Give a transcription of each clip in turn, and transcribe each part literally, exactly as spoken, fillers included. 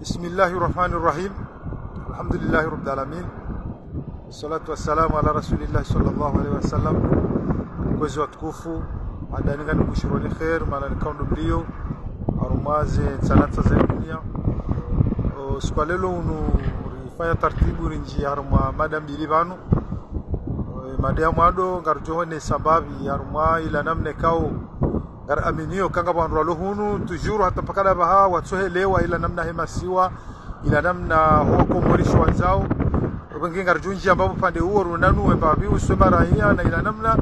بسم الله الرحمن الرحيم. الحمد لله رب العالمين. والصلاة والسلام على رسول الله صلى الله عليه وسلم. Kwezi watukufu, madaninga ni bushironi khair, mana ni kaundu mlio, harumwa ze ntsanantsa za dunia. O, siku wa leo unu, rifanya tartibu rinji harumwa mada mbili pvanu. O, mada ya mwando, ngarijo honesa mbapvi, harumwa ila namna ikao, ngari aminio, ukaya ngapvo wandru walo hunu, toujours hata mpaka ndapvaha, watsohelewa ila namna he masiwa, ila namna ho Komori shiwandzao. Wenge ngarijo unjia mbapvo upande uwo, runanu we mbapvi, uswe maraya, na ila namna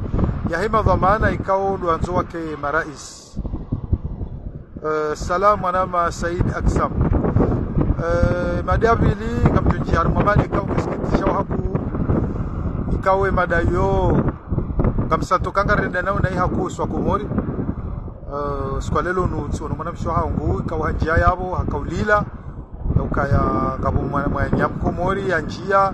ya he madhwamana ikao ndo wandzo wake marais. Eh, salam, mwanama Said Aksam. Eh, mada ya pvili, ngamjo unjia harumwa mada ikao ngesikitisha wahaku, ikao we mada yo, ngamsanto ukaya ngarenda nao na ihaku uswa Komori. Eh, siku wa leo unu, tsi ono mwanamshe wahangu, ikao hanjia yapvo, hakaulila, ukaya ngapvo mwana, mwananya Mkomori, yanjia,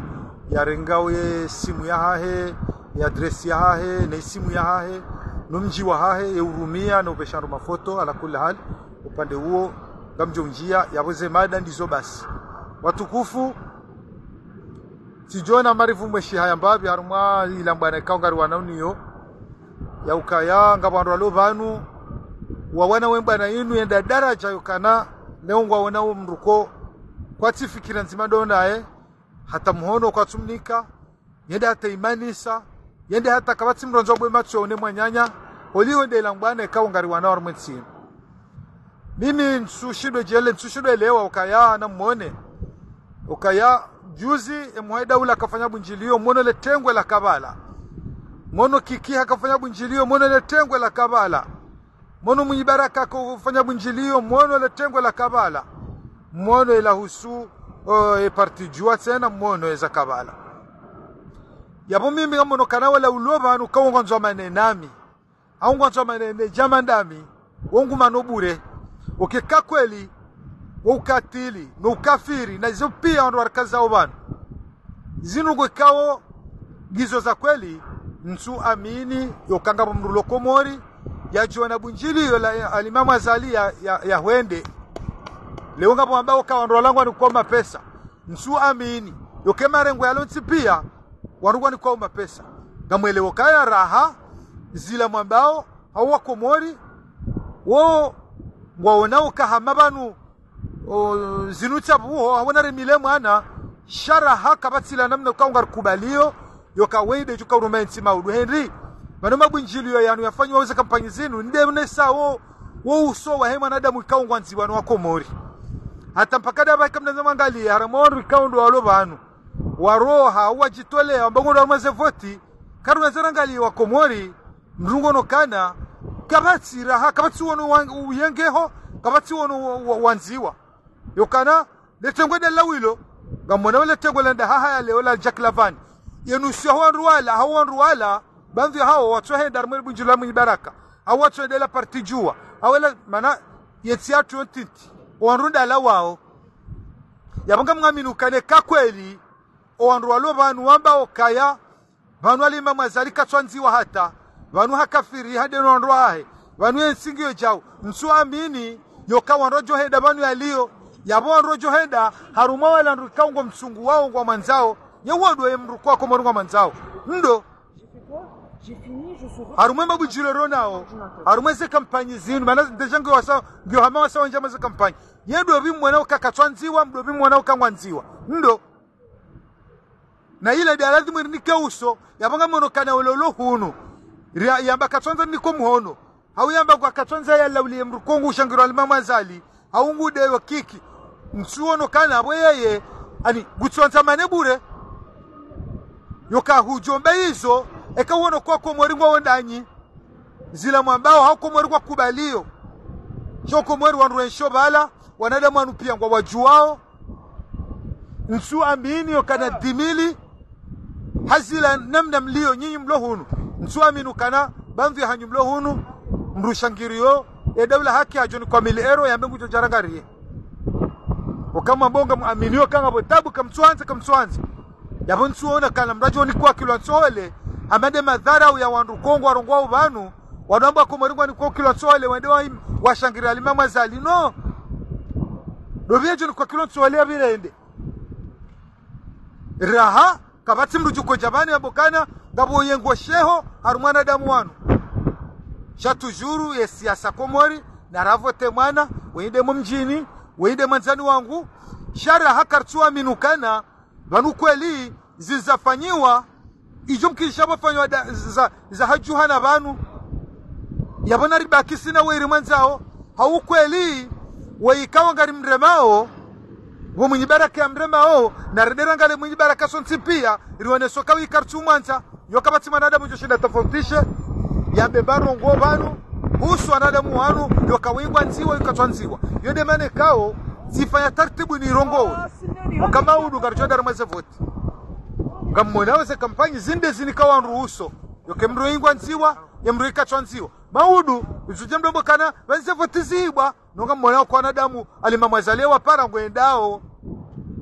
yarenga ye simu yahahe, ye adresse yahahe, ne simu yahahe, no mji wahahe, ye urumia, no upvesha ndo mafoto, ala kulli hali, upande uwo, ngamjo unjia, yapvo ze mada ndizo basi. Watukufu, tsijo ona marivu mweshi haya mbapvi, harumwa ila mbwana ikao ngari wanao niyo, ya ukaya, ngapvo wandru walo pvanu, wawana we mbwana inu yenda daraja yokana, leo ngwaona wo mndru ko, kwatsi fikira ndzima ndo naye, hata mhono kwatsumnika, yende hata imanisa, yende hata kapvatsi mrondzo bwe matso yaone mwananya, holiho nde ila mbwana ikao ngari wanao harumwa entsi inu. Mimi ntsushindwe jele, ntsushindwe elewa, ukaya na mwone. Ukaya, juzi, emhuu wa daula kafanya bunjilio, mwono le tengwe la Kavala. Mwono Kiki hakafanya bunjilio, mwono le tengwe la Kavala. Mwono Mwinyi Baraka kafanya bunjilio, mwono le tengwe la Kavala. Mwono ila husu, o, e parti Juwa tsena, mwono eza Kavala. Yapvo mimi ngamono ukaya wala ulo pvanu kawo ngwandzo maneno nami. Au ngwandzo maneno jama ndami, wo ngumano bure. Uke ka kweli, wo ukatili, no ukafiri, na izo pia wandru warikazao pvanu. Zinu ngwe ikao, ngizo za kweli, ntsu amini, yokaya ngapvo mndru lo Komori, yajo ona bunjilio la, alimamu Azali ya, ya, ya hwende. Leo ngapvo wambao ka wandru wala ngwanikwao mapesa. Ntsu amini, yoke marengo yalo ntsi pia, wandru ngwanikwao mapesa. Ngamwelewo ukaya raha, zila mwambao, hau wa Komori, wo, ngwaonao uka hama pvanu, o, zinu tsabuho, hawona remile mwana, sha raha kapvatsi la namna ukao ngarikubalio, yoka wende juka uruma entsi maudu. Henri, mano mabunjilio yanu yafanywa uze kampanyi zinu, nde unesa wo, wo uso wahe mwanadamu ikao ngwandziwa no wa Komori. Hata mpaka ndapvaha kamna za mwangalie, harumwa wandru ikao ndo walo pvanu. Waroha, wajitolea, wamba ngwendo harumwa ze voti, karunga zera ngali wa Komori, mndru ngono ukaya, kapvatsi raha, kapvatsi wono wa, uyengeho, kapvatsi wono wa, wa, wandziwa. Yokana, le tengwe nde lawilo, ngamwona wele tengwe landa haha ya leo la Jack Lavani. Yenu sio hao wandru wala, hao wandru wala, pvandzi hao watsohenda harumwa le bunjilio la Mwinyi Baraka, hao watsohenda ila parti Juwa, hao ela, mana, yentsi yatru yo ntiti, wandru ndala wao. Yapvo ngamwamini ukaya ka kweli, o wandru walo pvanu wambao ukaya, pvanu alimamu Azali katswandziwa hata, pvanu hakafiri hade no wandru wahe, pvanu yentsi ngiyo jao, ntsu amini, yoka wandru wajo henda pvanu yalio, yapvo wandru wajo henda, harumwa wala wandru ikao ngwamtsunguwao ngwamwandzao, ye wodo ye mndru ko wa Komori ngwamwandzao. Ndo. Harumwa mabunjilio ronao, harumwa ze kampanyi zinu, mana déjà ngiyo wasa, ngiyo hama wasa wandja mwa ze kampanyi. Ye ndo pvi mwona uka katswandziwa, ndo pvi mwona uka ngwandziwa. Ndo. Na ila nde lazimu rinike uso, yapvo ngamono ukaya wele ulo hunu. Ria, yamba katswandza niko mhono. Hau yamba ngwa katswandza yalaulie mndru ko ngu ushangirwa alimamu Azali. Hau ngu nde yo Kiki. Ntsu ono ukaya pvo yeye, ani, ngutswandza mane bure. Yoka hujo mba izo, eka wono uka wa Komori ngwao ndanyi. Zila mwambao hao Komori kwakubalio. Sho Komori wandru wensho pvala, wanadamu wanu pia ngwawajuwao. Ntsu amini yokana dix mille, ha zila namna mlio nyinyi mlo hunu. Ntsu amini ukaya, pvandzi hanyu mlo hunu, mndru shangirio, e daula haki hajo nikwa mille euros, yambe ngujo jarangariye. Oka mwambao ngamwamini yokaya ngapvo tabu kamtswandze, kamtswandze. Yapvo ntsu ona ukaya mndru ajo nikwa kilwa ntsohole, hama nde madharau ya wandru ko ngwarongwao pvanu, wanu wamba Komori ngwanikwao kilwa ntsohole, wende wa im-, washangiria alimamu Azali, no. Ndo pvia djo ni kwa kilo ntsu wale ya pvirende. Raha, kapvatsi mdru djuko dja pvanu yambe ukana, ngapvo yengo sheho, harumwa wanadamu wanu. Sha toujours, ye siasa Komori, na ravote mwana, wende mdjini, wende mwandzani wangu. Sha raha karitsu amini ukana, pvanu kweli, zizafanyiwa, idjo mkinisha pvafanywa da, za, za hadjuhana pvanu. Yapvo naribaki sina weri mwandzao, ha ukweli, we ikao ngari mremao, wo mwinyi baraka ya mremao, na redera ngale mwinyi baraka sontsi pia, rioneso kawi karitsu mwandza, yo kapvatsi mwanadamu djo shinda tafautishe, yambe mba rongoa pvanu, usu wanadamu wanu, yo kawingwa ndziwa, yo katswa ndziwa. Yo nde mana ikao, zifanya tartibu ni rongowe. Ukama udu ngaridjo dara mweze voti. Ngamwonao ze kampanyi zinde zinika wandru uso. Yo ke mdru ingwa ndziwa, ye mdru ikatswa ndziwa. Maudu, izudje mdombo kana, wenze voti zibwa. Nonga mwonao kwa wanadamu, alima mwazaliwa para ngwendao.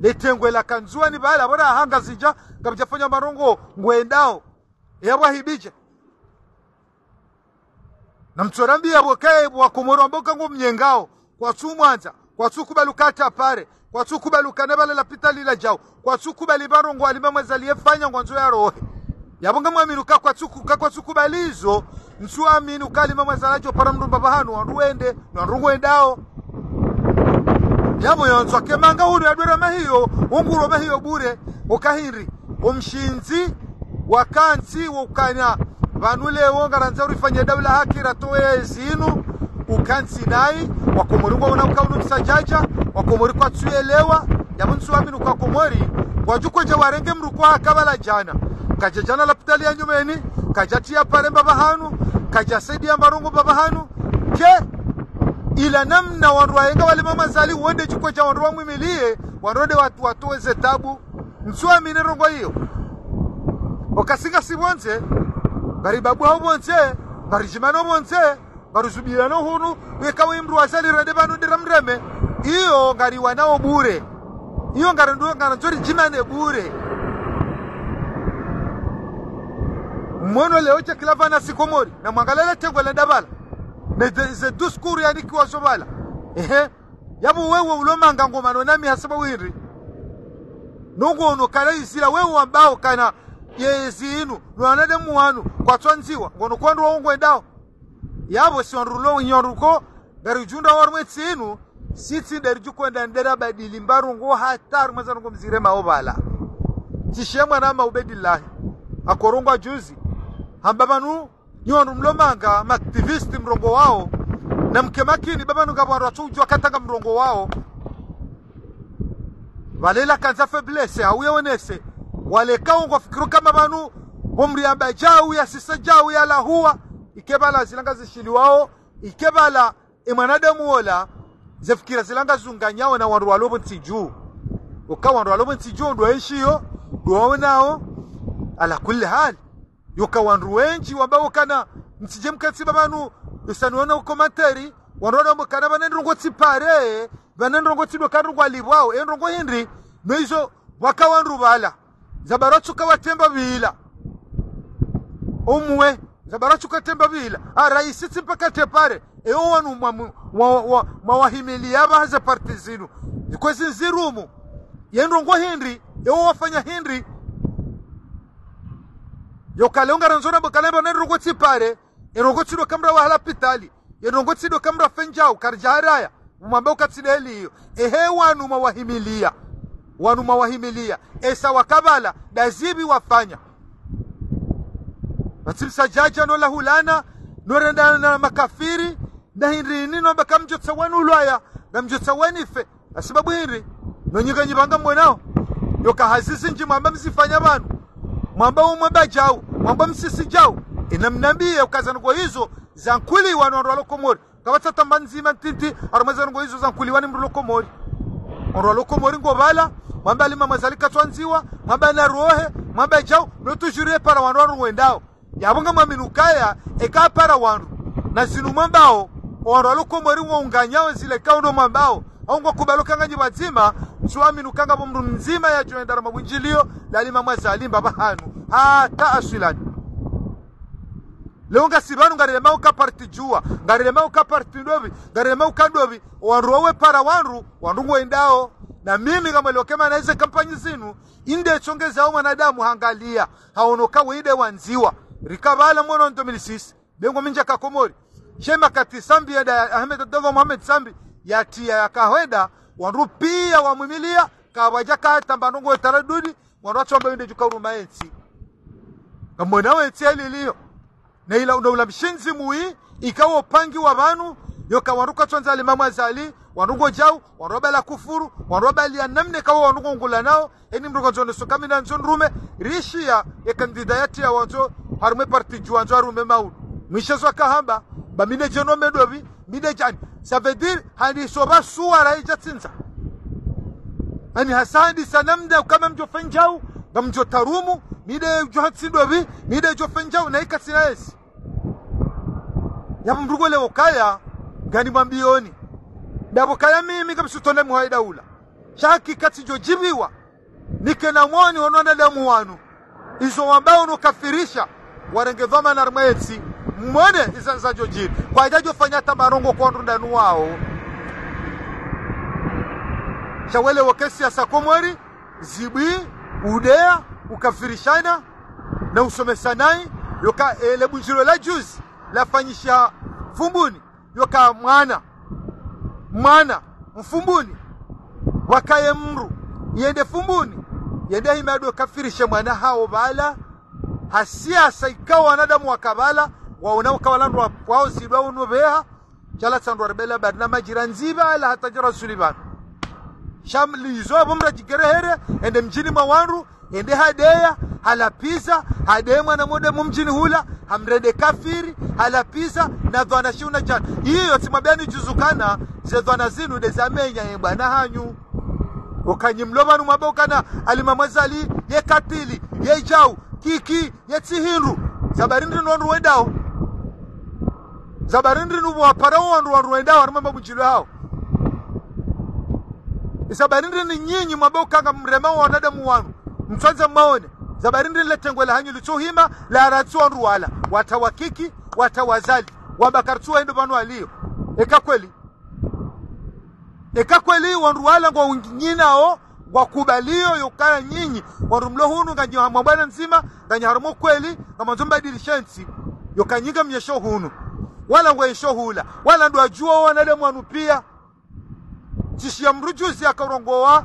Letengwe la kanzuwa ni bala, bora hanga zidja, kapvadjafanya marongo ngwendao. Eya bwa hibidje. Na mtsorambi ya boke wa Komoro wambe uka ngo mnyengao, kwatsu mwandza, kwatsu kubali uka ata pare, kwatsu kubali uka ne bala lapitali ladjao, kwatsu kubali marongo alima mwazaliye fanya ngwandzo ya rohe. Yapvo ngamwamini uka kwatsu ku-, ka kwatsu kubali izo, ntsu amini uka alima mwazali adjo para mdru mba pvahanu, wandru wende, na wandru ngwendao. Yapvo yandzwa ke manga hunu ya dwera mahiyo, unguro mahiyo bure, uka hindri. Omshindzi, wakantsi, wo ukanya. Pvanu leo, ngarandza urifanye daula haki ratowe zinu, ukantsi nayi, wa Komori ngwaona uka unu msadjadja, wa Komori kwatsu yelewa, yapvo ntsu amini uka Komori, wadjuko dja warenge mdru kwa hakabala djana. Kadja djana lapitali ya nyumeni, kadja tiya pare mba pvahanu, kadja saidiya marongo mba pvahanu, ke ila namna wandru wayenga walima mwazali, wende djuko dja wandru wamwimiliye, wandru wende watu watowe ze tabu, ntsu amini rongo iyo. Okasinga si pvondze, ngari babu hao pvondze, ngari djimano pvondze, ngari zubilano hunu, weka we mdru wazali rende pvanu ndira mreme. Iyo ngari wanao bure. Iyo ngari ndo, ngari ndzori djimane bure. Mwono leo dja kila pvana si Komori, na mwangalie tengwe la ndabala. Ne ze, ze discours yanikiwa zo bala. Ehe. Yapvo wewe ulo manga ngomano nami hasibabu hindri. Nongo ono kala izila wewe wambao kana yezi inu, no wanadamu wanu, kwatsu andziwa, ngono kwandru wa ungwendao. Yapvo si wandru lo nyoruko, ngari djunda warumwe tsi inu, si tsi nderi djukwenda ndera badili mba rongo hata harumwa za rongo mzire mao bala. Tishe mwana ma Ubedillahi. Akorongo juzi. Hamba pvanu, nyi wandru mlo manga, ma activiste mrongo wao, na mke makini, pvapvanu ngapvo wandru watsu udjua katanga mrongo wao. Pvale la kandza faiblesse, hau yaonese. Wale kao ngwafikiri uka pvanu, wo mri amba djau ya sisa djau ya lahuwa, ike pvala zilanga zishiliwao, ike pvala e mwanadamu wola, ze fikira zilanga zunganyao na wandru walo pvo ntsi dju. Uka wandru walo pvo ntsi dju, ndo waenshiyo, ndo waonao, ala kulli hali. Yoka wandru wendji wambao kana, mtsidje mkatsi pvapvanu, isa niona commentaire, wandru wambao kana pvane ndrongo tsi pare, pvane ndrongo tsi ndo ka ndrongo alipvwao, e ndrongo hindri, no izo, waka wandru pvala. Za bara tsuka watemba pvila. Omwe, za bara tsuka temba pvila. A raisi tsi mpaka te pare, ewo wanu mwa, mwa, mwa, mwa wahimiliya pvaha ze parti zinu. Zikwe zindzirumu. Ye ndrongo hindri, ewo wafanya hindri. Yoka leo ngarandzo rambe kana pvane ndrongo tsi pare, e ndrongo tsi ndo ka mra waha lapitali, ye ndrongo tsi ndo ka mra fendjao, karidja haraya, mwamba uka tsi ndeli iyo. Ehe wanu mwa wahimiliya, wanu mwa wahimiliya, esa waka pvala, nda zipvi wafanya. Pvatsi msadjadja no lahulana, no rendana na makafiri, na hindri ini no mba ka mdjotsa wanu ulwaya, na mdjotsa wanife, hasibabu hindri, no nyi nganyi pvanga mwenao. Yoka hazi zindji mwamba mzifanya pvanu. Mwamba umwe ba djau, mwamba msisi djau. Ina mnambiye uka za ndrongo izo, zankuliwa no wandru walo Komori. Kapvatsi tamba ndzima ntiti, harumwa za ndrongo izo zankuliwa ni mdru lo Komori. Wandru walo Komori ngo pvala, mwamba alima mwazali katsu andziwa, mwamba na rohe, mwamba djau, no toujours ye para wandru wandru wendao. Yapvo ngamwamini ukaya, eka para wandru. Na zinu mwambao, wandru walo Komori ngo unganyao zile kao ndo mwambao. Au ngo kubalo ka nganyi pvadzima, ntsu amini uka ngapvo mdru mdzima yadjo enda harumwa bundjiliyo, la alima mwazali mba pvahanu. Hata aswilani. Leo ngasi pvanu ngarirema uka parti djuwa, ngarirema uka parti ndopvi, ngarirema uka ndopvi, wandru wawe para wandru, wandru ngwendao. Na mimi ngamwelewo eka mana ize kampanyi zinu, inde tsongeza o mwanadamu hangalia, haono ka wende wandziwa. Rika pvala mwono en deux mille six, bengo mindja ka Komori. She makati Sambi yenda, Ahmed Abdallah Mohamed Sambi, yatiya yakahwenda, wandru pia wamwimilia, kapvadja ka tamba ndrongo taradudi, wandru watsamba wende djuka uruma entsi. Ngamwona entsi yaliliyo. Na ila, na ula mshindzi mwi, ikao upangiwa pvanu, yoka wandru katsondza alimamu Azali, wandru ngodjau, wandru wabala kufuru, wandru wabali ya namna ikao wandru ngongula nao, eni mndru kandzo neso kamina ndzo nrume, rishiya, ye kandida yatiya wandzo, harumwa parti dju wandzo harume maulu. Mwishe zo kahamba, ba mi nde djeno me ndopvi, mi nde djani. Ça veut dire, handi so pva suwara idja tsindza. Ani hasa handi sa namna uka mi ngamdjo fanya djau, ngamdjo tarumu, mi nde djo hatsi ndopvi, mi nde djo fanya djau, na ika tsina esi. Yapvo mndru ngwelewo kaya, ngani mwambiyoni. Ndapvo kaya mimi ngamsutone muhaida ula. Sha hakika tsidjo djibiwa. Nike na mwoni ono wanadamu wanu. Izo wambao no kafirisha. Warenge dhwamana harumwa entsi. Mwone iza zadjo djiri. Kwadjadjo fanya tamba ndrongo kwa wandru ndanu wao. Sha welewo eka siasa Komori, zibwi, udeya, ukafirishana, na usomesanayi, yoka ele bundjiro la juzi, lafanyisha Fumbuni. Yoka mwana, mwana, Mfumbuni, wakaye mndru, yende Fumbuni, yende hima ndo kafirishe mwana hawo pvala, ha siasa ikao wanadamu waka pvala, waona uka wala ndrwa pvao zidwa unu pveha, sha la tsandrwa ribela bari na madjira ndziba ala hata djara suli pvanu. Sha mlizo apvo mradjigerehere, ende mdjini mwa wandru, ende hadeya, halapviza, hadeya mwana mode mu mdjini hula, hamrende kafiri, halapviza, na dhwana shiuna djana. Iyo tsimwambiani juzi ukana, ze dhwana zinu nde zamenya ye bwana hanyu. Uka nyi mlo pvanu mwamba ukana, alimamu Azali, ye katili, ye djau, kiki, ye tsi hindru. Za bari ndri nu wandru wendao. Za bari ndri nu pvo wapara wandru wandru wendao, harumwa mba mdjilo hao. Za bari ndri ni nyinyi mwamba uka ngamrema wanadamu wanu. Mtsandza mwaone. Za bari ndri le tengwe la hanyu litso hima, la ratsi wandru wala. Wata wa kiki, wata wa Azali. Wamba karitsu wendo pvanu waliyo. Eka kweli. Eka kweli wandru wala ngwa unyinao, ngwa kubaliyo, yoka nyinyi. Wandru mlo hunu nganyi hamwa bwana ndzima, nganyi harumwa kweli, ngamwandzo mbadilishe ntsi. Yoka nyi ngamyesho hunu. Wala ngwayesho hula. Wala ndo wadjuwa wanadamu wanu pia. Tsishiya mndru juzi yakaurongowa,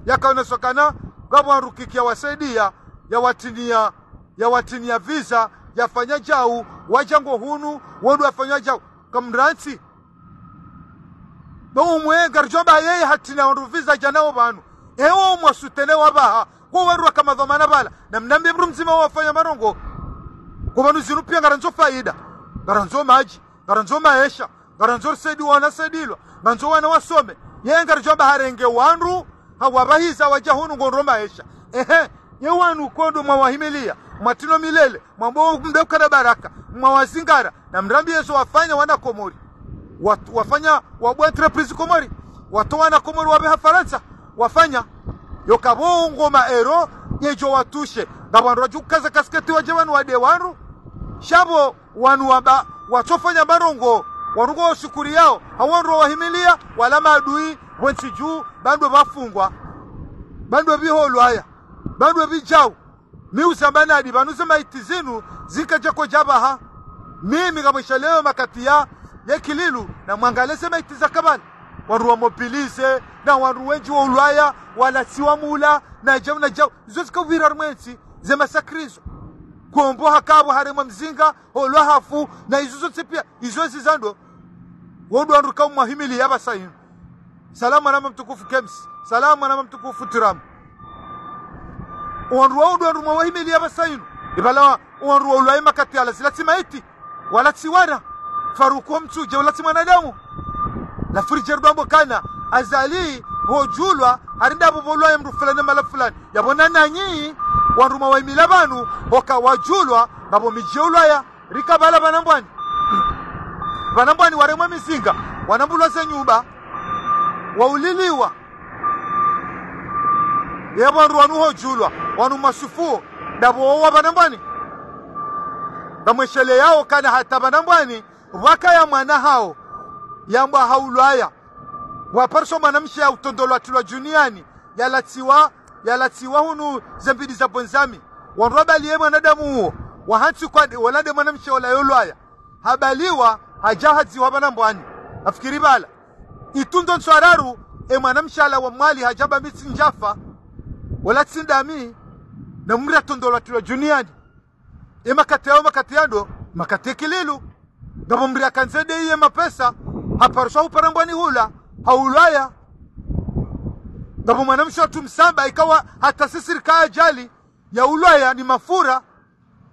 yakaoneswa kana, ngapvo wandru kiki yawasaidiya, yawatiniya, yawatiniya visa, yafanya djau, wadja ngo hunu, wo ndo wafanya djau. Kamrantsi. Ba umwe ngaridjo amba yeye hatina wandru visa djanao pvanu. Ewo umwe asutene wapvaha. Ko wandru waka madhwamana pvala. Na mnambe mndru mdzima wafanya marongo. Ko pvanu zinu pia ngarandzo faida. Ngarandzo madji. Ngarandzo maesha. Ngarandzo risaidiwa wana saidilwa. Ngarandzo wana wasome. Yeye ngaridjo amba harenge wandru. Hawapvahiza wadja hunu ngondro maesha. Ehe. Ye wanu kondo mwawahimiliya. Mwatino milele. Mwambo mdeuka na baraka. Mwawazingara. Na mrambi yezo wafanya wana Komori. Wat-, wafanya wabua entreprise Komori. Watowa wana Komori wapveha Farantsa. Wafanya. Yoka pvo ngoma ero, yedjo watushe. Ngapvo wandru wadjukaza kasketi wadje pvanu wade wandru. Sha pvo wanu wamba, watsofanya marongo. Wandru ngwashukuriyao. Hawandru wawahimiliya, wala maadui, wentsi dju, ba ndo wafungwa. Ba ndo waholwaya. Ba ndo wadjau. Mi uzamba nadi, pvanu ze maiti zinu, zikadja kodja pvaha. Mimi ngamwisha leo makati ya, ye Kililu, na mwangale ze maiti zaka pvala. Wandru wa mobilize, na wandru wendji wa ulwaya, walatsiwa mula, na djau, na djau. Izo zika upvira harumwa entsi, ze masakrizo. Kombo hakapvo haremwa mzinga, holwa hafu, na izo zontsi pia, izo zizando. Wo ndo wandru kaumwahimiliya pvasa inu. Salamu mwanama mtukufu Kems. Salamu mwanama mtukufu Tiramu. Wandru wa udu wandru mwawahimiliya pvasa inu. Ibala wa, wandru wa ulwayi makati yala zila tsi maiti. Wala tsi wana. Faruku ho Mtsudje wala tsi mwanadamu. La furi djeru dwambo kana. Azali, pvo djulwa, hari ndapvo pvo ulwayi mndru fulani mahala fulani. Yapvo na nanyi, wandru mwawahimiliya pvanu, hoka wadjulwa, ngapvo midji ya ulwaya. Rika pvala pvana mbwani. Pvana mbwani waremwa mizinga, wanambulwa ze nyumba, wauliliwa. Ye wandru wanu hodjulwa, wanu masufuo, ndapvo wowa pvana mbwani. Ngamwesheleyao kana hata pvanu mbwani, pvwakaya mwana hawo, yambwa haulwaya. Waparisa mwanamshe ya utondolwa tilwa duniani, yalatsiwa, yalatsiwa hunu zembili za Bonzami. Wandru wabaliye mwanadamu uwo, wahantsi kwa, wala nde mwanamshe ola yolwaya. Habaliwa, hadja hadziwa pvanu mbwani. Afikiri pvala. Itsundo ntswararu, e mwanamshe ala wa Mwali hadja hamba mi tsi ndjafa, wala tsi ndami, na mdru atondolwa tilwa duniani. E makati yao, makati ya ndo, makati ya kililu. Ngapvo mdru yakandze nde iye mapesa, haparisa hupara mbwani hula, haulwaya. Ngapvo mwanamshe watru msamba, ikawa hata sisiri ka ajali, ya ulwaya ni mafura,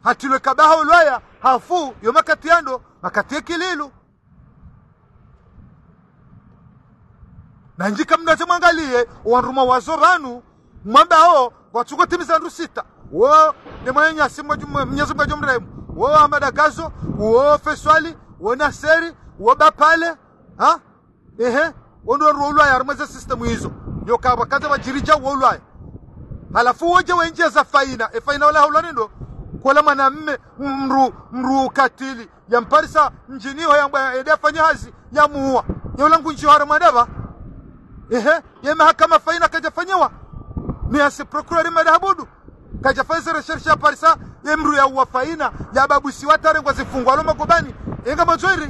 hatilwe kaba haulwaya, hafu, yo makati ya ndo, makati ya kililu. Na ndjika mnatse mwangaliye, wandru mwawazo pvanu, mwambao, ngwatsukotimiza ndru sita. Wo, ne mwananyasi mwa djum-, Mnyezi Mngu adjo mrehemu. Wo Ahmada Gazo, wo Feswali, wo Naseri, wo Bapale, ha? Ehe, wo ndo wandru wa ulwaya, harumwa ze système izo. Yo kaba kaza wadjiridja wo ulwaya. Halafu wodje wendjeza faina, e faina wala haulwa nendo, kola mwanamme, mdru, mdru katili. Yamparisa mdjini ho yambwa yende yafanye hazi, yamuwa. Ye ula ngu ndjiyo harumwa ndapvi. Ehe, ye mahakama faina kadjafanyiwa. Mi hasi procureur madahabudu. Kadjafanya ze recherche yaparisa, ye mdru yauwa faina, yababusiwa hata harengwa zifungwa halo magobani. Enga mwandzo iri.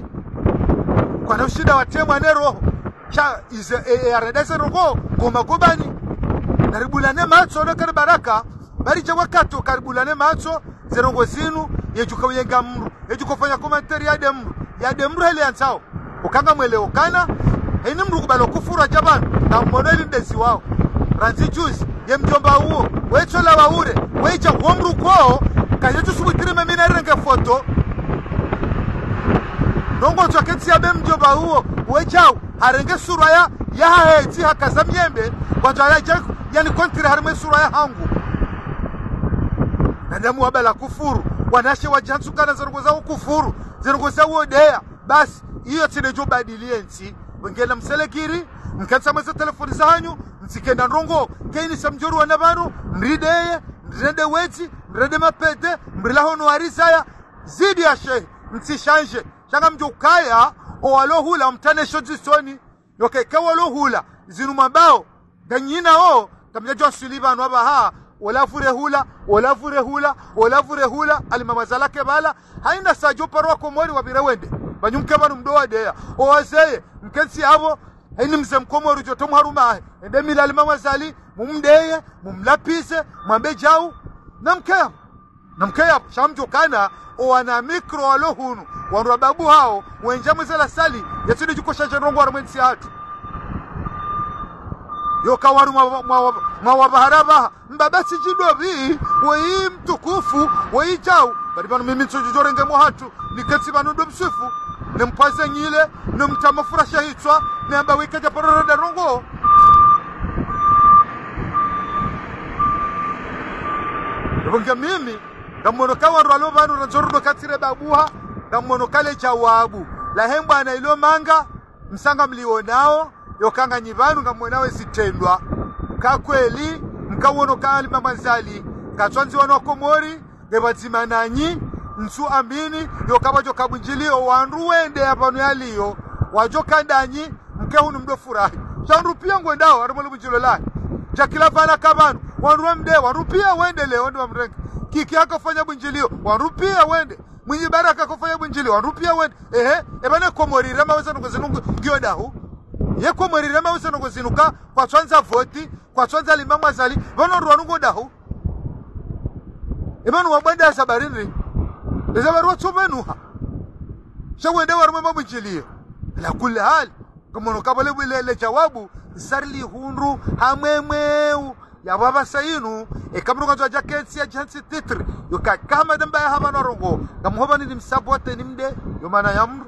Kwana ushinda watemwa ne roho. Sha ize, e, e, arenda ze ndrongoo, ngo magobani. Naribulane matso, no kari baraka. Bari dja wakati wo karibulane matso, ze ndrongoo zinu, yedjuka uyenga mdru, yedjuka ufanya commentaire ya nde mdru, ya nde mdru hele yandzao. Uka ngamwelewo kana, heni mdru kubalo kufuru adja pvanu, na mwono ili ndezi wao. Randzi juzi, ye mdjomba uwo, wetsola wa ure, wedja uwo mdru kwao, kaye tsu subutiri mimi na renge foto. Ndrongoo tswa ketsi ya be mdjomba uwo, wedjao, harenge sura ya, ya hahetsi hakaza myembe, kwandzo yadje, yani kontire harimwe sura ya hangu. Na ndamu wabala kufuru, wanashe wadjantsukana ze ndrongoo za ukufuru, ze ndrongoo za uodeya. Basi, iyo tsi ndedjo badili yentsi, wengena mselekiri, mkantsa mweze telefoni zahanyu, mtsikenda ndrongoo, keni sa mdjoruwa na pvanu, mrideye, mrende wetsi, mrende mapete, mrilaho no warizaya, zidi ya shehe, mtsishanje, sha ngamdjo ukaya, owalo hula, mtane sho zisoni, yoke ke walo hula, zinu mabao, nganyina o, kamdjadjo aswili pvanu apvaha, ola vure hula, ola vure hula, ola vure hula, alimama zalake pvala, haina sadjo parwa Komori wapvire wende. Pvanyumke pvanu mdo wadeya. Owazeye, mkentsi apvo, haini mze Mkomori djoto mharuma ahe. Ende mila alimama zali, mumdeye, mumlapise, mwambe djau, na mke apvo. Na mke apvo, sha mdjo kana, owana micro walo hunu, wandru wa babu hao, wendja mweze lasali, yatsi ndedjo ukosha ze ndrongoo harumwe ntsi yahatru. Yoka wandru mwa, mwa, mwa, mwa wapvahara pvaha, mbaba tsi djindopvi, weyi mtukufu, weyi djau, bari pvanu mimi ntsudjo djorenge mwahatru, niketsi pvanu ndo mswifu, ne mpwaze nyile, ne mtama furasha hitswa, ne amba weka dja parara nda ndrongoo. Ebonge mimi, ngamwono ka wandru walo pvanu randzo rudo katsire babuha, ngamwono ka le djawabu. Lahe mbwana ilo manga, msanga mlionao, yoka nganyi pvanu ngamwonao ezitrendwa. Ka kweli, mkawono ka alimama zali, katswandzi wanu wa Komori, nge pvadzima nanyi, ntsu amini, yoka pvadjo ka bundjilio, wandru wende ya pvanu yaliyo, wadjo ka ndanyi, mke hunu mdo furahi. Sha wandru pia ngwendao, harumwa lo bundjilio lahe. Djakila pvanu ka pvanu, wandru wamde, wandru pia wende leo, wandru wamrenge. Kiki hakafanya bundjilio, wandru pia wende. Mwinyi Baraka kofanya bundjilio, wandru pia wende. Ehe, eba ne Komori rema weza ndrongoo zinu ngiyo dahu. Ye Komori rema weza ndrongoo zinu ka, kwatswandza voti, kwatswandza alimama zali, pvanu wandru wanu ngo dahu. Eba nu wabwenda za bari ndri. Eza bari watsu pvenuha. Sha wende harumwe mabundjilio. Ala kulli hali. Ngamwono ka pvale bwile le djawabu, zari lihundru, hamwemweu, ya pvapvasa inu, eka mdru ngandzo adja ketsi ya djantsi titre, yoka kama damba ya hapvanu ndrongoo, ngamhopvani nimsabote nimde, yo mana ya mdru,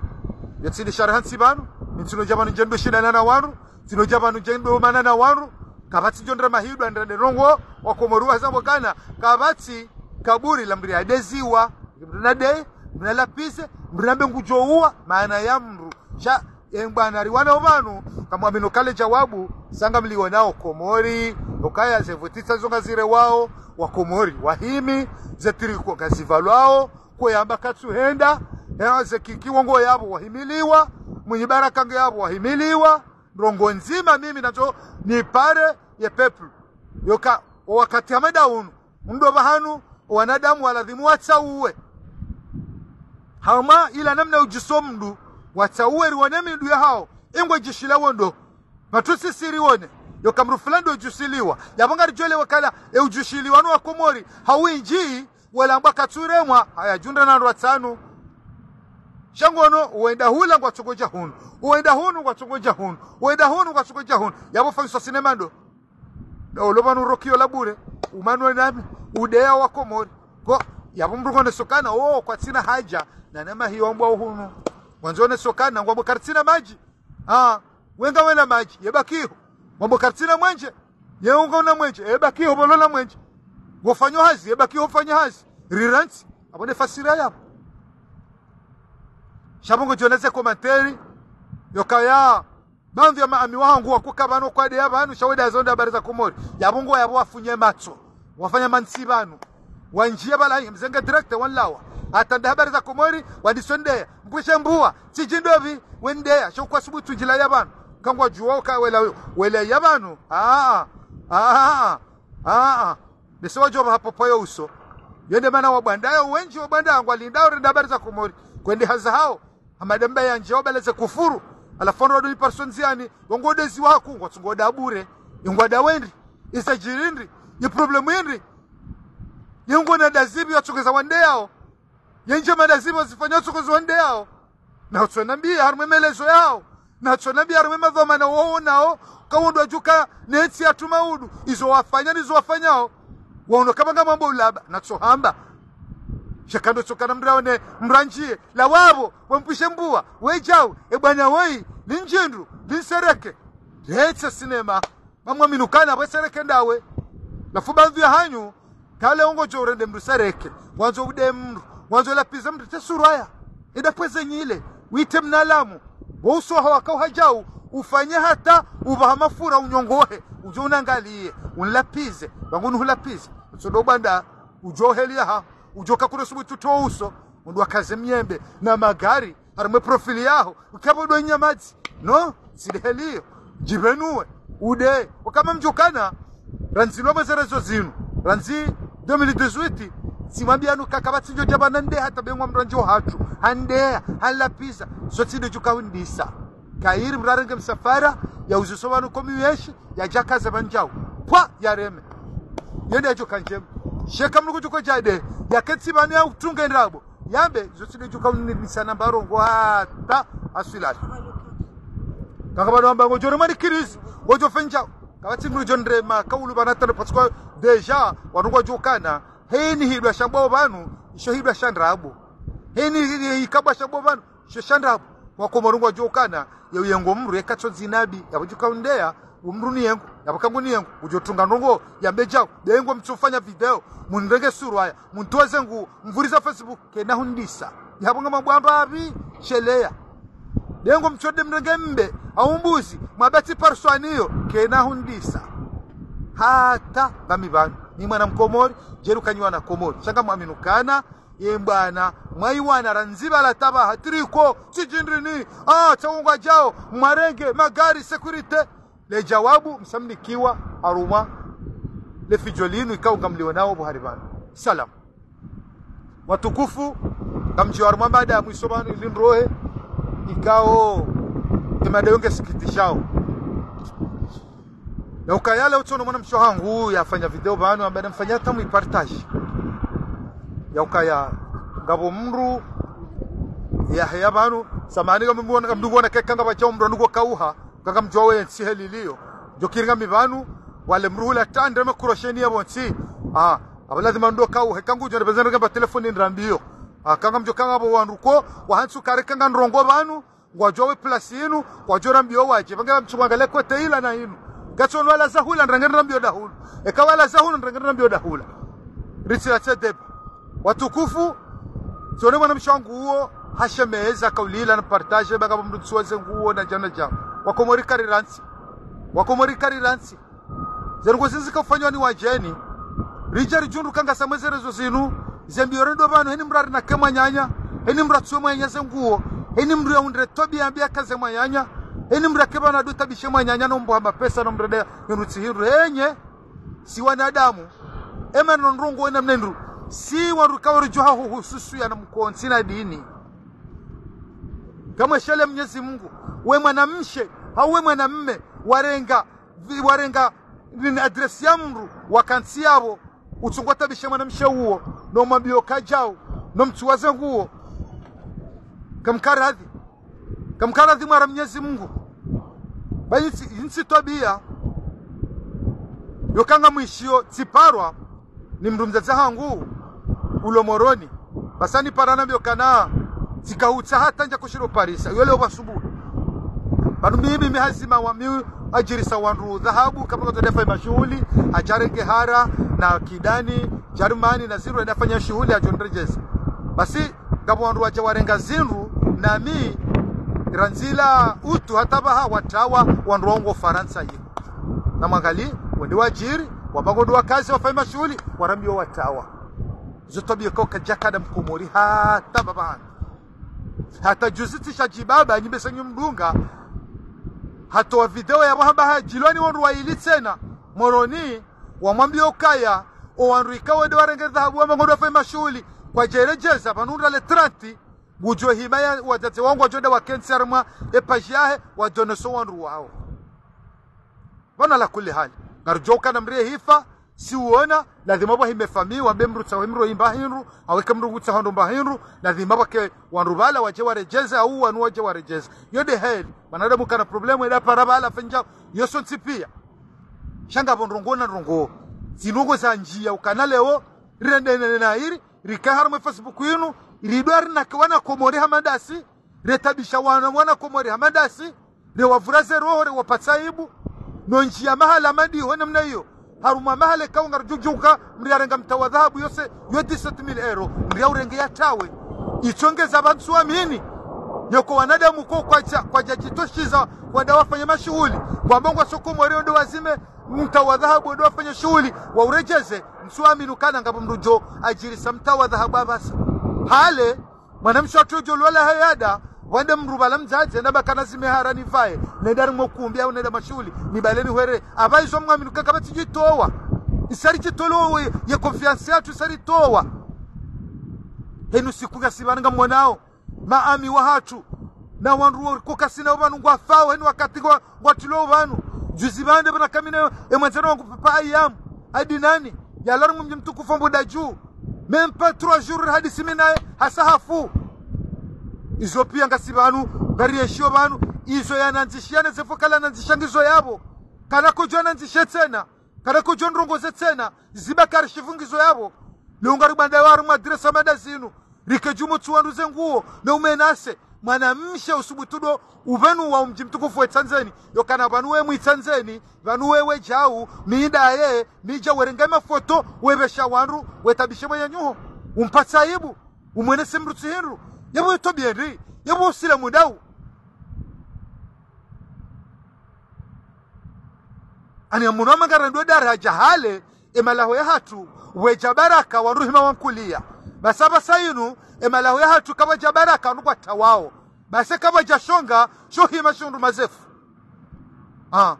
yatsi ndi shari hantsi pvanu, mi ntsino dja pvanu ndjendo shindana na wandru, ntsino dja pvanu ndjendo mana na wandru, kapvatsi ndjo ndra mahidwa ndra nde ndrongoo, wa Komori wazambo kana, kapvatsi kaburi la mdru ya deziwa, mdru na de, mdru na lapise, mdru na mbe ngudjo uwa, mana ya mdru, sha, Ye mbwana riwana opvanu, kamwamino ka le djawabu, sanga mlionao Komori, okaya ze voti tsa zo ngazirewao, wa Komori, wahimi, ze tricot ngazipvalwao, Kwe yamba katsuhenda, eh, ze kiki wongo yapvo wahimiliwa, Mwinyi Baraka nge yapvo wahimiliwa, ndrongo ndzima mimi nandzo nipare ye peuple. Yoka, o wakati hama nda unu, ndo pvahanu, wanadamu waladhimu watsauwe. Hama ila namna udjiso mndru, watsauwe riwone mindru yahawo, ingwe djishila wondo. Matsusi siri wone, yoka mndru fulani ndo udjusiliwa. Yapvo ngaridjo elewa kala, e udjushiliwa no wa Komori, hawindji, wala amba katsuremwa, haya djundra na ndrwa tsanu. Sha ngono, wenda hula ngwatsokodja hunu. Wenda hunu ngwatsokodja hunu. Wenda hunu ngwatsokodja hunu. Yapvo fanyiswa sinema ndo. Na ulo pvanu rokiyo la bure. Umanwe nami. Udeya wa Komori. Ko, yapvo mndru ngone sokana, o, kwatsina haja. Na nema hiyo mbwa hunu. Wandzo ne sokana, ngwambo karitsina madji. Ah, wenga wena madji, yebakiho. Mambo karitsina mwenje, ye unga una mwenje, yebakiho pvo lona mwenje. Wofanyo hazi, yebakiho ufanya hazi. Riranti, apvo ne fasira yapvo. Sha pvo ngodjo ona ze commentaire, yokaya, baadhwi ya maami wahangu wakuka pvanu kwadeya pvanu, sha wenda zonda habari za Komori. Yapvo ngo yapvo wafunye matso. Wafanya mantsi pvanu. Wandjiya pvala, mzenge direct, wanlawa. Hata nda habari za Komori, wandisondeya. Mpwishe mbuwa, tsidji ndopvi, wendeya. Sho kwa subutu ndjila ya pvanu. Kangwadjuwa uka wela, wela ya pvanu. Ah, ah, ah, ah. Bese wadjo pvaha popo yo uso. Yo nde mana wabwandaya, wendji wabwandaya, ngwalindao renda habari za Komori. Kwende haza hawo. Hama nda mba yandjiya wabaleze kufuru. Halafu wandru wadunyi parso ndziani, wongo dezi waku, ngwatsungo da bure. Ingwa da wendri. Isa djiri ndri. Ye problème yendri. Ye ngona da zipvi watsokeza wandeyao. Ye ndjema da zipvi wazifanya watsokeza wandeyao. Na utsona mbiya harumwa melezo yao. Na utsona mbiya harumwa madhwamana wao nao. Kawondo wadjuka netsi ya tuma udu. Izo wafanya, nizo wafanyao. Waono kapvanga mambo ulaba. Na tsohamba. Shakando tsokana mndru aone, mndru andjiye. La wapvo, wampwishe mbuwa, wedjau, e bwana woyi, ni ndjindru, ni nsereke. Letse sinema. Mamwaminukana, pve sereke ndawe. Lafu baadhwi ya hanyu, kale ungodjo urende mndru sereke. Wandzo ude mndru, wandzo lapvize mndru te surwaya. Ida pvweze nyile, wite mnalamu. Wo uso waho waka uhadjau, ufanye hata, upvaha mafura unyongohe. Udjo unangaliye, unlapvize, pvangu nuhulapvize. Utsodo bwanda, udjo heli yaha, udjo kakure subutu to uso, mndru wakaze myembe, na magari, harumwa profili yaho, ukapvo do nyamadzi. No, tsi de heli iyo. Djipvenuwe, ude, okama mdjukana, randzi lwa mwezi rezo zinu, randzi deux mille dix-huit, tsimwambiya nuka kapvatsi ndjo djapva nande hata bengwa mndru andjo hatru, handeya, hanlapviza, so tsi de djuka undisa. Kayiri mndru arenge msafara, ya uziso pvanu komi weshi, ya djakaze pvandjau. Pwa, ya reme. Yende ya djuka ndjema. Sheka mndru kudjuko djade, ya ketsi pvanu ya utunge ndrabo. Yambe, zo tsi de djuka unisa namba rongo hata aswilali. Kaka pvanu wamba ngodjo rema ni kirizi, ngodjo fendjau. Kapvatsi mndru djo ndrema, kaulu pvana tano parce que déjà, wanu ngwadjukana. Heni hidwa sha mbwa pvanu, isho hidwa sha ndrabo. Heni hidwa ikabwa sha mbwa pvanu, isho sha ndrabo. Wakomori ngwadjukana, ye uyengo mndru yeka tsondzi nabi, yapvo djuka undeya, umndru ni yengo, yapvo kangu ni yengo, udjo tunga ndrongo, yambe djau, be yengo mtsufanya video, munrenge surwaya, mntoze ngu, mvuriza Facebook, kena hundisa. Yapvo nga mabwamba apvi, sheleya. Be yengo mtsode mrenge mbe, au mbuzi, mwabati parswani yo, kena hundisa. Hata, ngami pvanu, ni mwana mkomori, djeru kanyi wana Komori, sha ngamwaminukana, ye mbwana, mwayiwana randzi pvala tapvaha triko, tsidjindrini, ah, tsaungwa djao, mwarenge, magari, sécurité. Le djawabu, msamnikiwa, harumwa, le fidjo linu, ikao ngamlio nao, buhari pvanu. Salam. Watukufu, ngamdjio harumwa mada ya mwiso pvanu ili ndrohe, ikao, ye mada yo nge sikitishao. Ya ukaya leo tsono mwana mshe wahangu yafanya video pvanu, amba namfanya hata mwipartage. Ya ukaya ngapvo mndru yaheya pvanu, samahani ngamdru wona, ngamdru wona keka ngapvadjao mndru anuko kauha, kaka mdjuwa we ntsi heli liyo. Djo kiri ngami pvanu, wale mndru hula tandre makurosheni yapvo ntsi. Ah, apvo lazima ndo kauhe, kangu djo ndepveze ndrenge mba telefoni ndrambiyo. Ah, kanga mdjo kanga pvo wandru ko, wahantsu kare kanga ndrongo pvanu, ngwadjuwa we plasi inu, ngwadjo rambiyo wadje, pvange pva mtsu mwangale kote ila na inu. Katsono wala zahula, ndrenge rambiyo dahulu. Eka wala zahula, ndrenge rambiyo dahula. Ritsi la tsedeba. Watukufu, tsone mwana mshe wangu uwo, hashemeza kauli ila na partage, baka mndru tsuwa ze nguwo na djana djana. Wakomori kari rantsi. Wakomori kari rantsi. Ze ndrongo zinu zika ufanywa ni wadjeni. Ridja ridjundru kanga sa mwezi rezo zinu, Ze mbiyo rendo pvanu, heni mdru arinake mwananya, heni mdru atsuwe mwananya ze nguo, heni mdru yaundre twabiya mbi yakaze mwananya, heni mdru yake pvanu ado tabishe mwananya no mbuha mapesa no mdru ade yenu tsi hindru. Henye, si wanadamu, ema no ndrongoo ena mna hindru, si wandru kawaridjuha huhususu ya na mkontsi na dini. Kamweshelee Mnyezi Mungu, we mwanamshe, hau we mwanamme, warenga, vi- warenga, nini adresi ya mdru, wakantsi yapvo, utsungwa tabishe mwanamshe uwo, no mwambiyo kadjau, no mtsuwaze nguo. Kamkaradhi. Kamkaradhi mwara Mnyezi Mungu. Ba yitsi, yitsi twabiya. Yoka ngamwishiyo tsiparwa, ni mdru mdzadze hangu, ulo Moroni. Basi hanipara hanambiyo kana, tsikahutsa hata ndja kushiro parisa. Yo leo pvasubuhi. Pvanu mimi mihazima wa mi ajirisa wandru dhahabu, kapvanga tso dafa mashuhuli, hadja renge hara, na kidani, Jarumani, na zindru yenda fanya shuhuli hadjo nirejeza. Basi, ngapvo wandru wadja warenga zindru, nami, randzi la utu hata pvaha watrawa, wandru wao ngo Farantsa yi. Na mwangali, wende wadjiri, wamba ngo ndo wakazi wafanya mashuhuli, warambiyo watrawa. Zo twabiya kau kadjakana mkomori hata pvapvanu. Hata juzi tsisha djibaba, nyimbe senyu mdunga. Hatowa video ya wahamba hadjilwa ni wandru wayili tsena. Moroni, wamwambiyo kaya, o wandru ikao wende warenge dhahabu wamba ngo ndo wafanya mashuhuli. Kwadjarejeza, pvanu ndo le trente, ngudjo hima ya wadzadze wangu wadjo nda wakentsi harumwa, e page yahe, wadjo oneso wandru wao. Pvanu ala kulli hali. Ngaridjuwa ukana mdru ye hifa, si uona, lazima pvwa hime famiyi, wambe mdru tsaha we mdru yimba hindru, hau eka mdru kutsaha ndo mba hindru, lazima pvwake wandru pvala wadje warejeze, hau wanu wadje warejeze. Yo nde heli, mwanadamu kana problème, enda para pvala fanya, yo sontsi piya. Sha ngapvo ndrongoo na ndrongoo. Zindrongoo za ndjiya, ukana leo, rirende nene na iri, rike harumwa Facebook yinu, ridwa rinake wana Komori hama ndasi, retabisha wana, wana Komori hama ndasi, rewavura ze roho, rewapatsa aibu, no ndjiya mahala madiho namna iyo. Harumwa mahala ikao ngaridjudjuha, mdru yarenga mtawa dhahabu yose, yo dix-sept mille euros, mdru yaurenge yatrawe. Itsongeza pvanu tsuamini. Yoko wanadamu ko kwadja, kwadja djitoshiza, wenda wafanya mashuhuli. Kwamba ngwa soko mwere wende wazime, mtawa dhahabu wende wafanya shuhuli, waurejeze, ntsuamini ukana ngapvo mdru djo ajirisa mtawa dhahabu apvasa. Hale, mwanamshe watru djo lwala hayada, wende mdru pvala mdzadze, namba kana zime hara nipvaye, nende harumwa ukumbi hau nende mashuhuli, nipvale nihwere, apvaha izo mwamini uka kapvatsi djitowa. Isa ridjitolwa ye, ye confiance yatru isa ritowa. Henu siku ngasi pvanu ngamwonao, maami wahatru, na wandru wo riko kasina pvanu ngwafao, heni wakati ngwa, ngwatrilwao pvanu. Juzi pvande pvanu kamina, e mwandzani wangu papa Ayam, Adinani, yalo harumwa mdji mtukufu wa Mbudadju. Même pas trois jours hadisi mi naye, hasa hafu. Izo piya ngasi pvanu, ngarieshiyo pvanu, izo yanandzishiya ne ze vocal yanandzisha ngizo yapvo. Kana kodjo yanandzishe tsena, kana kodjo ndrongoze tsena, ziba karishivu ngizo yapvo. Leo ngaribanda harumwa adresi hama ndazinu. Rike djumwa tsuwa ndru ze nguo, no umenase. Mwanamshe usubutu ndo, upvenu wa mdji mtukufu we Tsandzeni. Yokana pvanu we mwi Tsandzeni, pvanu we wedjau, mi ndaye, mi dja werenge mafoto, wepvesha wandru, wetabishe mwenye nyuho. Umpatsa aibu, umwenese mdru tsi hindru. Yapvo yo twabiya ndri, yapvo usilamu ndau. Ani amuno amangara ndo daraja hale, e malaho yahatru, wedja baraka, wandru hima wankuliya. Basi apvasa inu, e malaho yahatru kapvadja baraka, wandru kwatrawao. Basi kapvadja shonga, sho hima shundru mazefu. Ah.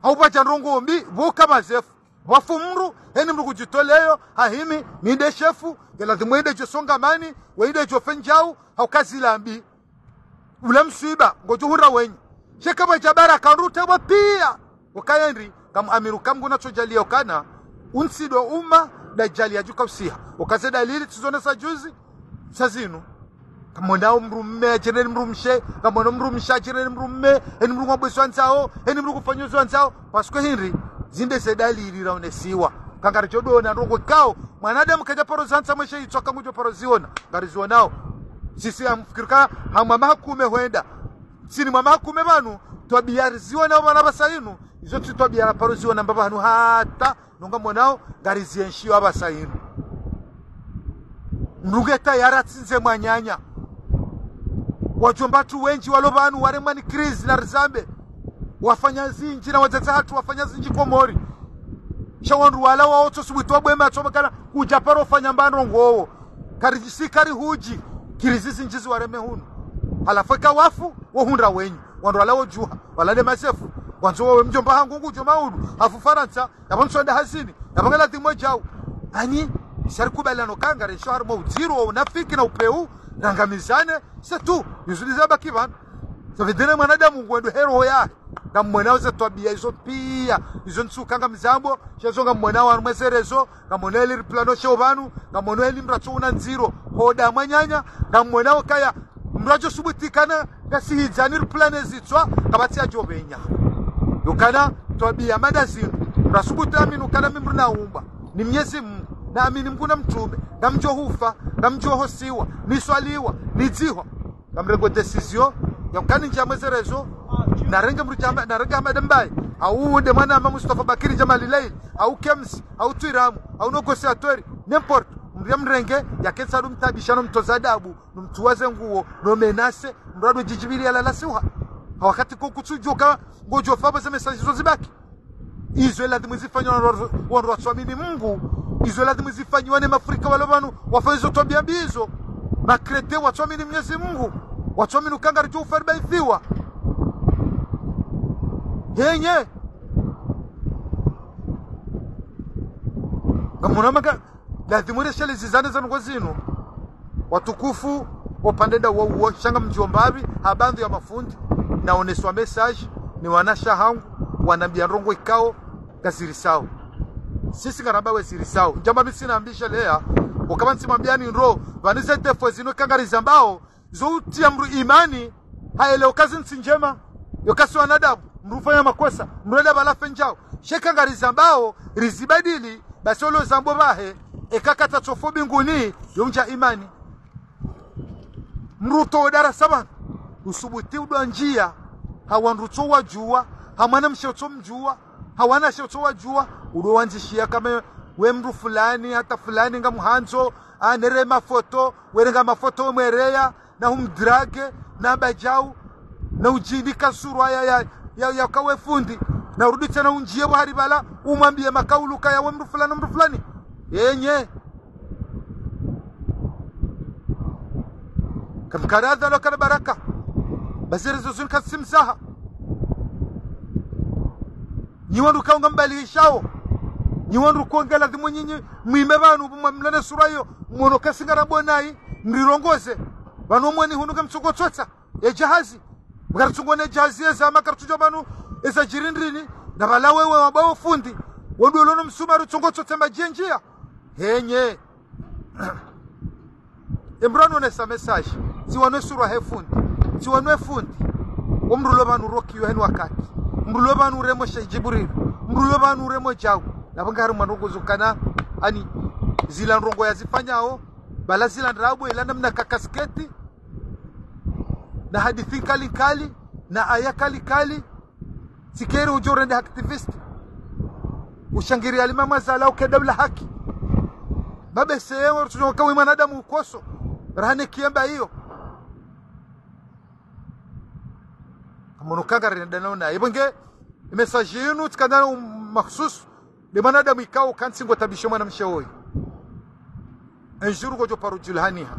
Hau pvadja ndrongoo mbi, pvoka mazefu. Pvafu mdru, heni mdru kudjitoleyo, hahimi, mi nde shefu, ye lazimu wende djo songa mani, wende djo fenjau, hau kazi la mbi. Ula mswiba, ngodjo hundra wenyi. Sha kapvadja baraka ndru tebwa piya. Ukaya ndri, kamuamini uka Mngu natsodjaliya ukana, untsi ndo umma, ndadjaliya djuka usiha. Ukaze dalili, tsizonesa juzi, sa zinu. Kamwonao mdrumme, adjireni mdrumshe, kamwonao mdrumshe, adjireni mdrumme, heni mdru ngwabweso andzao, heni mdru kufanyo zo andzao. Parce que hindri, zinde ze dalili raonesiwa. Kangaridjo dona ndrongoo ikao, mwanadamu kadja paro zantsa mweshe itswa kangudjo paro ziona. Ngarizionao. Sisi hamfikiri ka hamwa mahakume hwenda. Tsini mwa mahakume pvanu, twabiya rizionao pvanu apvasa inu, izo tsi twabiya paro ziona mbapvanu hata, nonga mwonao, ngarizienshiyo apvasa inu. Mdru nge tayari atsindze mwananya. Wadjomba watru wendji walo pvanu, waremwa ni crise na rizambe. Wafanya zindji na wadzadze hatru, wafanya zindji Komori. Sha wandru wala wawo tso subuti wabwe matso bakana kudja paro fanya mbandro ngowo. Kari si kari hudji, kiri zizi ndjizi wareme hunu. Halafu eka wafu, wo hundra wenyi. Wandru wala wo djuha, wala nde masefu. Wandzo wawe mdjomba hangu ngudjo maudu, hafu Farantsa, yapvo ntsonda hazini, yapvo ngala dhimwe djau. Ani, sari kubaliano kangari, sho harumwa udziro wa unafiki na upeu, rangamizane, c'est tout. Yuzuli zabaki pvanu. Ça veut dire mwanadamu ngwendo he roho yahe. Ngamwonao ze twabiya izo piya, izo ntsuka ngamzambo, shezo ngamwonao harumwa ze réseaux, ngamwonao eli riplano sheo pvanu, ngamwonao eli mratso una ndziro, hoda mwananya, ngamwonao kaya, mradjo subuti kana, ngasi hidzani riplane zitswa, kapvatsi yadjo pvenya. Yukana, twabiya mada zinu, mrasubuti amini ukana mi mdru naumbwa, ni Mnyezi Mungu, na amini Mungu na mtrume, ngamdjo hufa, ngamdjo hosiwa, niswaliwa, nidzihwa. Ngamrengo décision ya ukana ndjia mwe ze réseaux, narenge mdru djama, narenge Hamada Mbaye, au nde mwana ama Mustafa Bakiri Djamali Laili, au Kems, au Twiramu, au Nogosi Atweri, n'importe, mdru ya mrenge, ya ketsa ndo mtabisha no mtoza adabu, no mtuwaze nguo, no menace, mdru ado djidjibili ya lala siuha. Ha wakati ko kutsudjoka, ngodjo fapvo ze message zo zibaki. Izo ladhimu zifanyiwa wandru, wandru watsuamini Mungu. Izo ladhimu zifanyiwa ne Mafrika walo pvanu, wafanya izo twabiya mbi izo. Makrete watsuamini Mnyezi Mungu. Watsuamini ukangari djo ufaribaithiwa. Henye. Ngamwona maka, ladhimu reshelezane za ndrongo zinu. Watukufu, opvandre nda wauwo, sha ngamdjomba pvi, ha bandru ya mafundi, naoneswa message, ni wanasha hangu, wanambia ndrongo ikao, ngazirisawo. Sisi ngaramba we zirisao. Ndjamba mi tsina ambisha leya, ukaba ntsimwambiani ndro, pvanu ze défaut zinu eka ngarizambao, zo utriya mdru imani, haelewa uka zi ntsi ndjema, yo kasi wanadamu, mdru ufanya makosa, mdru enda pvala fendjao. Sha eka ngarizambao, rizibadili, basi olo zambo pvahe, eka katsatsofo mbinguni, yo mdja imani. Mdru utowa darasa pvanu, usubuti udwa ndjia, ha wandru utso wadjua, ha mwanamshe utso mdjua, ha wanashe utso wadjua, udwa wandzishia kama we mdru fulani, hata fulani ngamhandzo, anere mafoto, werenga mafoto mwereya, na humdrage, na badjau, na udjinika surwa ya, ya, ya, ya kawe fundi, na urudi tsena undjie pvo hari pvala, umwambie makaulu kaya we mdru fulani, mdru fulani. Yenye. Kamkaradha lo kana baraka. Basi réseaux zinu katsi msaha. Nyi wandru kaunga mbalishao. Nyi wandru konge ladhimu nyinyi mwime pvanu, mwa mlane sura iyo, mwono kasi ngarambonai, mrirongoze. Pvanu mwoni hunu kamtsongo tsotsa, ye jahazi. Mkari tsongo ne jahazi ye zama kari tsudjua pvanu, eza djiri ndrini, na pvala wewe wabao fundi. Wandru olono msumari tsongo tsotsa madji ye ndjia. Henye. Emdru anonesa message, tsiwanwe surwa he fundi, tsiwanwe fundi. Omdru lo pvanu rokiyo heni wakati. Mdru lo pvanu uremo she Djibril. Mdru lo pvanu uremo djau. Na pvanga hari mwana ngozo kana, ani, zila ndrongo yazifanyao, pvala zila ndrabo, ila namna ka kasketi, na hadisi nkali nkali, na aya kali kali, tsikeri udjo rende activiste. Ushangiri alima mazala uke daula haki. Babe seye, wari tsudjo kawi mwanadamu ukoso. Rahane kiemba iyo. Amono kanga renda naona. Ibonge, message yinu, tsikana makhsus. Nde mwanadamu ikao kantsi ngo tabishe mwanamshe woyi. Un jour ngodjo paro djulihaniha.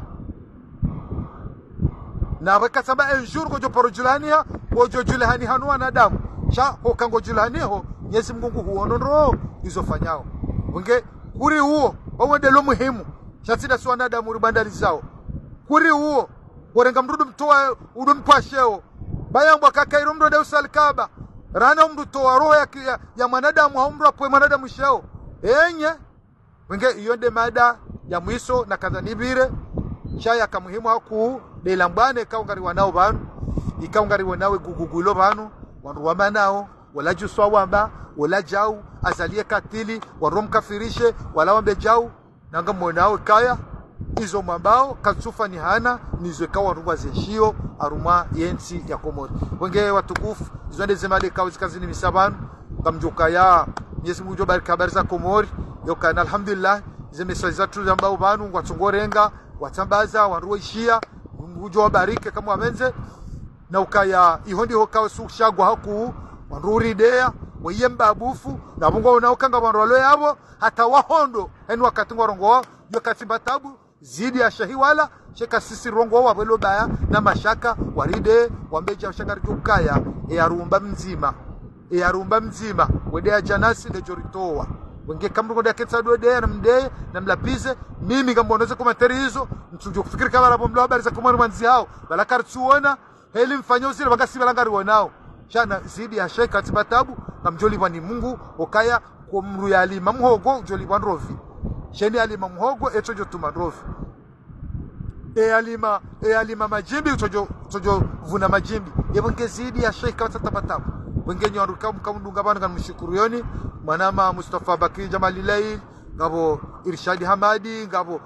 Na pvwe katsamba un jour ngodjo paro djulihaniha, ngodjo djulihaniha no wanadamu. Sha, hoka ngo djulihaniho, Mnyezi Mungu ngu huono ndro, izo fanyao. Wenge, kuri uwo, wawe ndelo muhimu. Sha tsi nda si wanadamu uri bandalizao. Kuri uwo, ngorenga mdru udo mtowa, udo mpvasheo. Bayambwa kaka iro mdru nde usali kaba. Rana umdru towa roho ya, ya, ya mwanadamu, ha umdru apve mwanadamu sheo. Enye. Wenge iyo nde mada ya mwiso na kadha nipvire. Sha yaka muhimu hakuu, nde lambwane ikao ngariwanao pvanu. Ikao ngariwanao gugugu ilo pvanu. Wandru wamanao, wala djuswa wamba, wala djau, Azali ye katili, wandru wamkafirishe, wala wambe djau. Na ngamwonao kaya, izo mwambao, katsufanihana, nizo ikao wandru ngwazishio, harumwa yentsi ya Komori. Wenge watukufu, izo nde ze mada ikao zika zini misa pvanu, ngamdjo kaya, Mnyezi Mungu ngudjo bariki habari za Komori, yo kana alhamdulillah, ze message zatru zambao pvanu, ngwatsongo renga, watsambaza, wandru waishia, ngudjo wabariki kama wapvendze, na ukaya, iho ndiho kawa sushagwa hakuu, wandru urideya, Weye mbabufu, na pvo ngwaonao ukaya ngapvo wandru walo yapvo, hata wahondo, eni wakati ngwarongoao, yo katsi mba tabu, zidi ya shehi wala, sheka sisi rongoao wapvwelo baya, na mashaka, waride, wambe dja shaka rikukaya, e yarumba mdzima. E yarumba mdzima, wende ya djanasi nde djo ritowa. Wenge kamru konde ya ketsa do de, na mde, na mlapvize, mimi ngamwono ze komentari izo, ntsudjo kufikiri kama lapvo mlo habari za kumwani mwandzihao, pvala karitsuona, heli mfanya uzile, pvanga si pvala ngariwonao. Shana zidi ya shehi katsi mba tabu, ngamdjo lipvwa ni Mungu, ukaya, ko mdru yalima muhogo, udjo lipvwa ndrovi. Sheni yalima muhogo, etso djo tuma ndrovi. E yalima, e yalima madjimbi, utso djo, utso djo vuna madjimbi. Ye pvo nge zidi ya shehi katsi mba tabu. Pvo nge nyi wandru kamu, kamdunga pvanu ngamshukuruyoni. Mwanama Mustafa Bakri Jamali Lail, ngapvo Irshadi Hamadi, ngapvo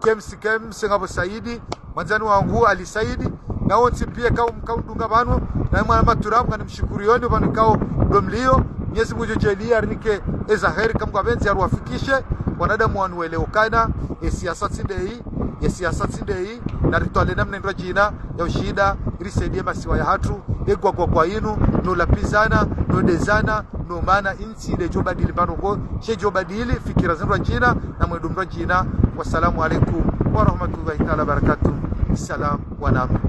Kems Kems, ngapvo Saidi, mwandzani wangu Ali Saidi, na wontsi pia kamu, kamdunga pvanu, na mwanama Turabu, ngamshukuruyoni, pvanu kao ndo mlio, Mwenyezi Mungu djo djaaliya, yarinike eza heri, kamu ngapvendzi yaruwafikishe, wanadamu wanu welewe ukaya, e siasa tsi ndeyi, ye siasa tsi ndeyi, na ritwale namna ndrwadjina, ya ushinda, irisaidie masiwa yahatru, e gwagwagwa inu, no lapvizana, no dezana, no mana, intsi nde djo badili pvanu ngo, she djo badili, fikira zindrwadjina, na mwendo mdrwadjina. Wassalamu alaikum warahmatullahi taala wabarakatuh. Salam wanama.